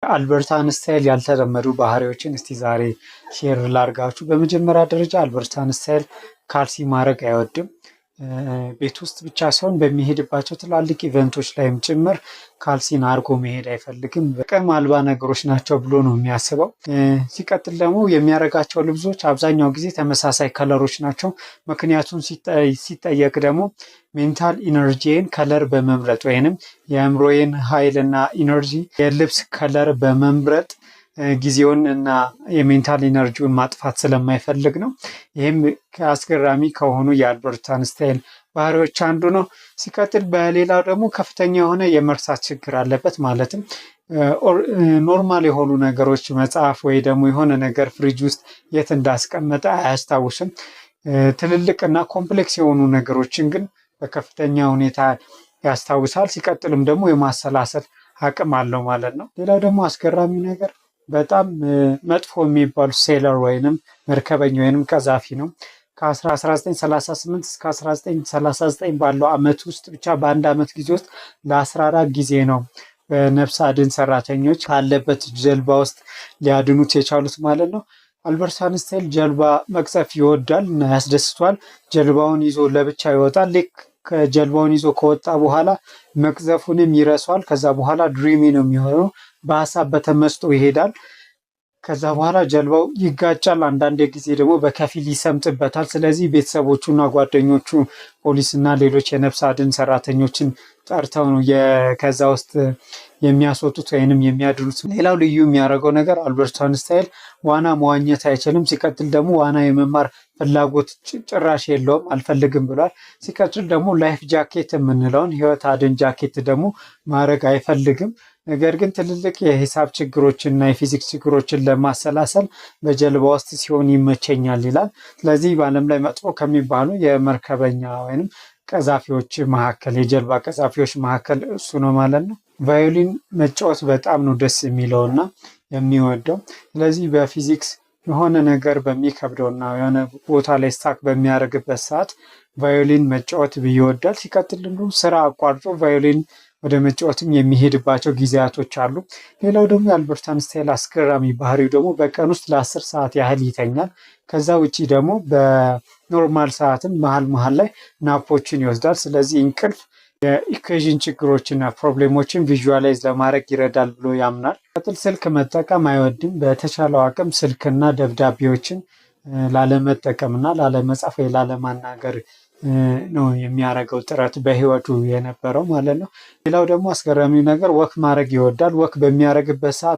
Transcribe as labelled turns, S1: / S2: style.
S1: አልበርት አንስታይን ያልተለመዱ ባህሪዎችን እስቲ ዛሬ share ላርጋችሁ። በመጀመሪያ ደረጃ አልበርት አንስታይን ካልሲ ማድረግ አይወድም። ቤት ውስጥ ብቻ ሳይሆን በሚሄድባቸው ትላልቅ event ኦች ላይም ጭምር ካልሲን አርጎ መሄድ አይፈልግም። ጥቅም አልባ ነገሮች ናቸው ብሎ ነው የሚያስበው። ሲቀጥል ደግሞ የሚያደርጋቸው ልብሶች አብዛኛው ጊዜ ተመሳሳይ color ኦች ናቸው። ምክንያቱም ሲጠየቅ ደግሞ mental energy ን color በመምረጥ ወይንም የአእምሮዬን ኃይልና energy የልብስ color በመምረጥ ጊዜውን እና የ mental energy ውን ማጥፋት ስለማይፈልግ ነው። ይህም አስገራሚ ከሆኑ የአልበርት አንስታይን ባህሪዎች አንዱ ነው። ሲቀጥል በሌላው ደግሞ ከፍተኛ የሆነ የመርሳት ችግር አለበት። ማለትም normal የሆኑ ነገሮች መጽሐፍ ወይ ደግሞ የሆነ ነገር ፍሪጅ ውስጥ የት እንዳስቀመጠ አያስታውስም። ትልልቅ እና complex የሆኑ ነገሮችን ግን በከፍተኛ ሁኔታ ያስታውሳል። ሲቀጥልም ደግሞ የማሰላሰል አቅም አለው ማለት ነው። ሌላው ደግሞ አስገራሚው ነገር በጣም መጥፎ የሚባሉ sailor ወይንም መርከበኛ ወይንም ቀዛፊ ነው። ከ1938 እስከ 1939 ባለው ዓመት ውስጥ ብቻ በአንድ ዓመት ጊዜ ውስጥ ለ14 ጊዜ ነው በነፍስ አድን ሰራተኞች ካለበት ጀልባ ውስጥ ሊያድኑት የቻሉት ማለት ነው። አልበርት አንስታይን ጀልባ መቅዘፍ ይወዳል እና ያስደስተዋል። ጀልባውን ይዞ ለብቻ ይወጣል። ልክ ከጀልባውን ይዞ ከወጣ በኋላ መቅዘፉንም ይረሳዋል። ከዛ በኋላ dreamy ነው የሚሆነው። በሀሳብ በተመስጦ ይሄዳል። ከዛ በኋላ ጀልባው ይጋጫል። አንዳንድ ጊዜ ደግሞ በከፊል ይሰምጥበታል። ስለዚህ ቤተሰቦቹና ጓደኞቹ ፖሊስና ሌሎች የነፍስ አድን ሰራተኞችን ጠርተው ነው ከዛ ውስጥ የሚያስወጡት ወይንም የሚያድኑት። ሌላው ልዩ የሚያደርገው ነገር አልበርት አንስታይን ዋና መዋኘት አይችልም። ሲቀጥል ደግሞ ዋና የመማር ፍላጎት ጭራሽ የለውም፣ አልፈልግም ብሏል። ሲቀጥል ደግሞ life jacket የምንለውን ህይወት አድን ጃኬት ደግሞ ማድረግ አይፈልግም። ነገር ግን ትልልቅ የሂሳብ ችግሮችን እና የፊዚክስ ችግሮችን ለማሰላሰል በጀልባ ውስጥ ሲሆን ይመቸኛል ይላል። ስለዚህ በዓለም ላይ መጥፎ ከሚባሉ የመርከበኛ ወይንም ቀዛፊዎች መካከል፣ የጀልባ ቀዛፊዎች መካከል እሱ ነው ማለት ነው። ቫዮሊን መጫወት በጣም ነው ደስ የሚለውና የሚወደው። ስለዚህ በፊዚክስ የሆነ ነገር በሚከብደውና የሆነ ቦታ ላይ stuck በሚያደርግበት ሰዓት ቫዮሊን መጫወት ይወዳል። ሲቀጥል ደግሞ ስራ አቋርጦ ቫዮሊን ወደ መጫወትም የሚሄድባቸው ጊዜያቶች አሉ። ሌላው ደግሞ የአልበርት አንስታይን አስገራሚ ባህሪው ደግሞ በቀን ውስጥ ለ10 ሰዓት ያህል ይተኛል። ከዛ ውጪ ደግሞ በ normal ሰዓትም መሀል መሀል ላይ nap ኦችን ይወስዳል። ስለዚህ እንቅልፍ የ equation ችግሮችና problem ኦችን visualize ለማድረግ ይረዳል ብሎ ያምናል። ቀጥል ስልክ መጠቀም አይወድም። በተቻለው አቅም ስልክና ደብዳቤዎችን ላለመጠቀምና ላለመጻፍ ወይ ላለማናገር ነው የሚያደርገው ጥረት በህይወቱ የነበረው ማለት ነው። ሌላው ደግሞ አስገራሚው ነገር walk ማድረግ ይወዳል። Walk በሚያደርግበት ሰዓት